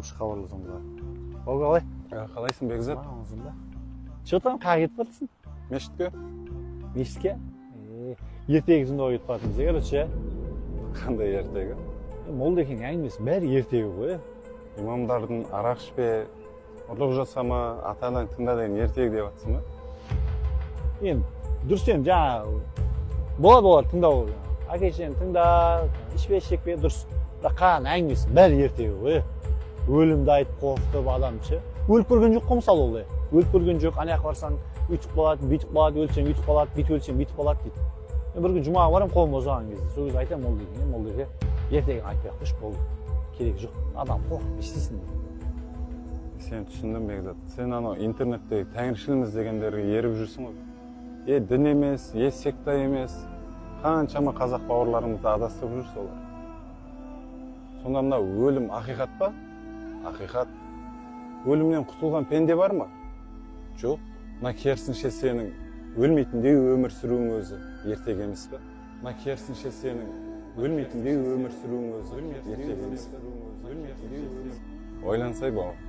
Хабарласамыз. Ол қалай? Қалайсың, Бекзат? Амансың ба? Че там, қаяққа кетіп баратсың? Мешітке. Мешітке? Ертегі тыңдауға кетіп баратырмыз, короче. Қандай ертегі? Молда екенің әңгімесі бәрі ертегі ғой. Имамдардың арақ ішпе, ұрлық жасама, ата анаң тыңда деген ертегі деп жатсың ба? Енді дұрыс, енді жаңағы болады олар тыңдау, әке шешені тыңда, ішпе, шекпе, дұрыс. Бірақ қалған әңгімесі бәрі ертегі ғой. Өлімді айтып қорқытып адамды ше. Өліп көрген жоқ қой, мысалы, ол өліп көрген жоқ. Ана жаққа барсаң, өйтіп қалады, бүйтіп қалады, өлсең, өйтіп қалады, бүйтіп өлсең, бүйтіп қалады дейді. Мен бір күні жұмаға барамын, қолым босаған кезде, сол кезде айтамын молдекеңе: «Молдеке, ертегіні айтпай ақ қойшы, болды, керегі жоқ, адам қорқып не істейсің?» – дейді. Сен түсіндім, Бекзат. Сен анау интернеттегі тәңіршілміз дегендерге еріп жүрсің ғой. Е дін емес, е секта емес, қаншама қазақ бауырларымызды адастырып жүр солар. Сонда мына өлім ақиқат па? Ақиқат. Өлімнен құтылған пенде бар ма? Жоқ. Мына керісінше, сенің өлмейтіндей өмір сүруің өзі ертегі емес пе? Мына керісінше, сенің өлмейтіндей өмір сүруің өзі ертегі емес пе? Ойлансай, бауырым.